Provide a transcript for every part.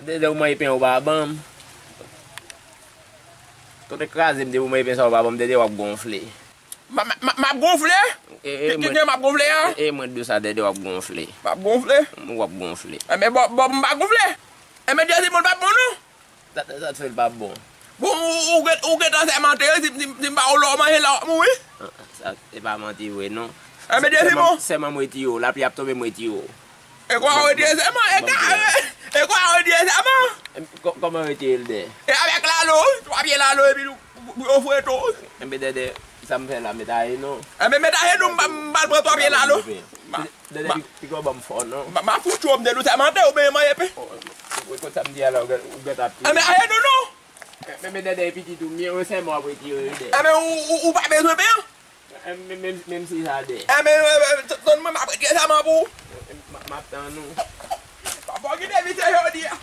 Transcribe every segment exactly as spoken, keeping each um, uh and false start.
Dede, ou manje pen ou pa ban m. Tonnè kraze m, depi ou manje pen sa ou pa ban m, Dede, w ap gonfle. M ap gonfle? Ki jan m ap gonfle a? E mwen di w sa, Dede, w ap gonfle. M ap gonfle? Ou ap gonfle. Enben, bon, bon, m pa gonfle. Enben, Dede, bon, l p ap bon, non? Sa, sa, sa t fè l p ap bon? Bon, ou, ou, ou gentan sèmante, si, si, si m ba ou lò manje la, w ap mouri. Sa, se pa manti vre, non. Enben, Dede, bon. Sèman m retire w, lapli ap tonbe, m retire w. E kwa ou retire sèman? E kwa, e kwa ou retire sèman? Kòman retire l, Dede? E avèk lalo, twa pye lalo, epi nou, pou, pou yo fwe tou. Enben, Dede, sa m fè la, met ajenou. Enben, met ajenou, m pa, m pa pran twa pye lalo. Dede, piga w ban m fò, non. M a fout ou, m te dou sèmante, ou benyen manje pen. Kot sa m di a la, ou gentan ap tire. Enben, ajenou, non. Men, men, Dede, pitit ou, men, yon sèman w ap retire, Dede. Enben, ou, ou, ou pa bezwen pen an? Menm, menm, menm si sa de. Enben, tann mwen, m ap retire sèman pou ou. M ap tann ou. Papa, ki te vite jodi a.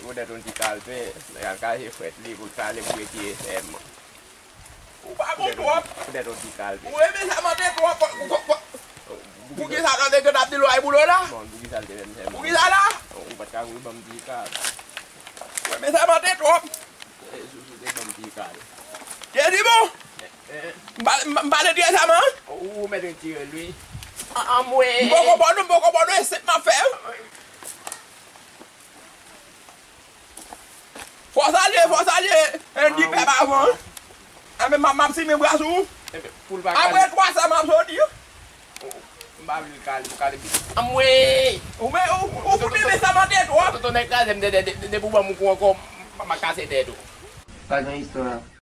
Poutèt yon ti kalpe, nèg al kache frèt li, pou l kale pou retire sèman. Ou pa bon twòp. Poutèt yon ti kalpe. Ou renmen sèmante twòp. Poukisa nan te gen ap di lwa e boulò la? Bon, poukisa l te renmen sèman? Poukisa la? Ou pa t ka voye ban m ti kal. Ou renmen sèmante twòp. Sou, sou te ban m ti kal. Jezi bon! M pa, m pa, m pa te tire sèman? Ou, ou mèt retire l, wi. Anmwe! M poko ba w non, m poko ba w non, e senp m ap fè. Fò salye, fò salye, Andy pèp avan. Enben, m ap, m ap simen bra sou ou. Apre twa sa, m ap soti. M pa vle l kale, pou kale piti. Anmwe! Ou, men, ou, ou fout renmen sèmante twòp. Tonton nèg kraze m, de, de, de, depi w ban m yon kou ankò, m, m a kase tèt ou. Pa gen istwa.